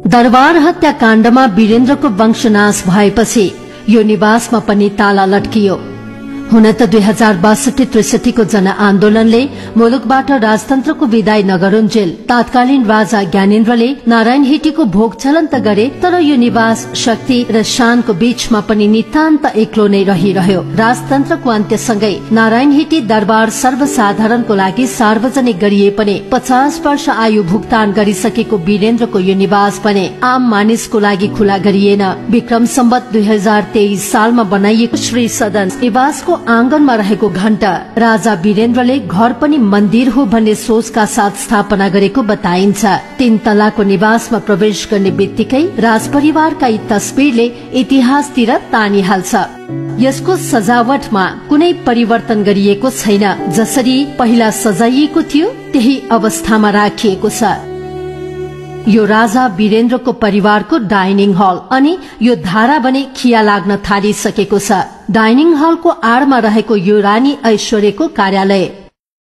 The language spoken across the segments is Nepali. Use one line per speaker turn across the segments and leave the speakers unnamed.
दरबार हत्याकाण्डमा वीरेन्द्रको वंशनाश भएपछि यो निवासमा पनि ताला लट्कियो। हुन त 2062-63 को जनआन्दोलनले मुलुकबाट राजतन्त्रको विदाई नगरुन्जेल तात्कालीन राजा ज्ञानेन्द्रले नारायण हिटीको भोग चलन त गरे, तर यो निवास शक्ति र शानको बीचमा पनि नितान्त एक्लो नै रहिरह्यो। राजतन्त्रको अन्त्यसँगै नारायण हिटी दरबार सर्वसाधारणको लागि सार्वजनिक गरिए पनि 50 वर्ष आयु भुक्तान गरिसकेको वीरेन्द्रको यो निवास पनि आम मानिसको लागि खुला गरिएन। विक्रम सम्वत 2023 सालमा बनाइएको श्री सदन निवासको आँगनमा रहेको घण्टा राजा वीरेन्द्रले घर पनि मन्दिर हो भन्ने सोचका साथ स्थापना गरेको बताइन्छ। 3 तलाको निवासमा प्रवेश गर्ने बित्तिकै राजपरिवारका यी तस्बिरले इतिहासतिर तानिहाल्छ। यसको सजावटमा कुनै परिवर्तन गरिएको छैन, जसरी पहिला सजाइएको थियो त्यही अवस्थामा राखिएको छ। यो राजा वीरेन्द्रको परिवारको डाइनिङ हल अनि यो धारा भने खिया लाग्न थालिसकेको छ। डाइनिङ हलको आडमा रहेको यो रानी ऐश्वर्यको कार्यालय।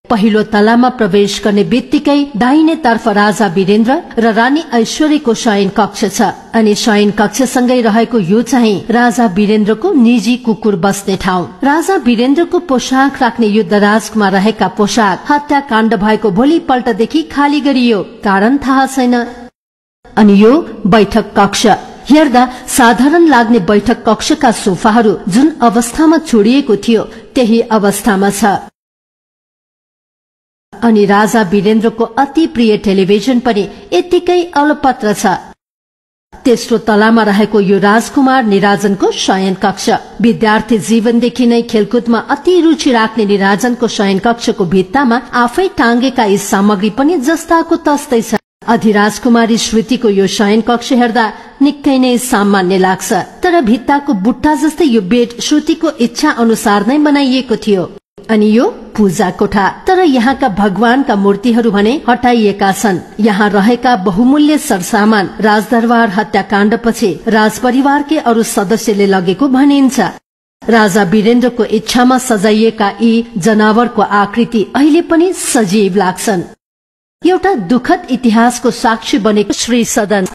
पहिलो तलामा प्रवेश गर्ने बित्तिकै दाहिने तर्फ राजा वीरेन्द्र र रानी ऐश्वर्यको शयन कक्ष छ अनि शयन कक्षसँगै रहेको यो चाहिँ राजा वीरेन्द्रको निजी कुकुर बस्ने ठाउँ। राजा वीरेन्द्रको पोशाक राख्ने यो दराजमा रहेका पोशाक हत्याकाण्ड भएको भोलिपल्टदेखि खाली गरियो, कारण थाहा छैन। अनि यो बैठक कक्ष हेर्दा साधारण लाग्ने बैठक कक्षका सोफाहरू जुन अवस्थामा छोडिएको थियो त्यही अवस्थामा छ। अनि राजा वीरेन्द्रको अति प्रिय टेलिभिजन पनि यतिकै अलपत्र छ। तेस्रो तलामा रहेको यो राजकुमार निराजनको शयन कक्ष। विद्यार्थी जीवनदेखि नै खेलकुदमा अति रुचि राख्ने निराजनको शयन कक्षको भित्तामा आफै टाँगेका यी सामग्री पनि जस्ताको तस्तै छ। अधिराजकुमारी श्रुतिको यो शयन कक्ष हेर्दा निकै नै सामान्य लाग्छ, तर भित्ताको बुट्टा जस्तै यो बेड श्रुतिको इच्छा अनुसार नै बनाइएको थियो। अनि यो पूजा कोठा, तर यहाँका भगवानका मूर्तिहरू भने हटाइएका छन्। यहाँ रहेका बहुमूल्य सरसामान राजदरबार हत्याकाण्डपछि राजपरिवारकै अरू सदस्यले लगेको भनिन्छ। राजा वीरेन्द्रको इच्छामा सजाइएका यी जनावरको आकृति अहिले पनि सजीव लाग्छन्। एउटा दुखद इतिहासको साक्षी बनेको श्री सदन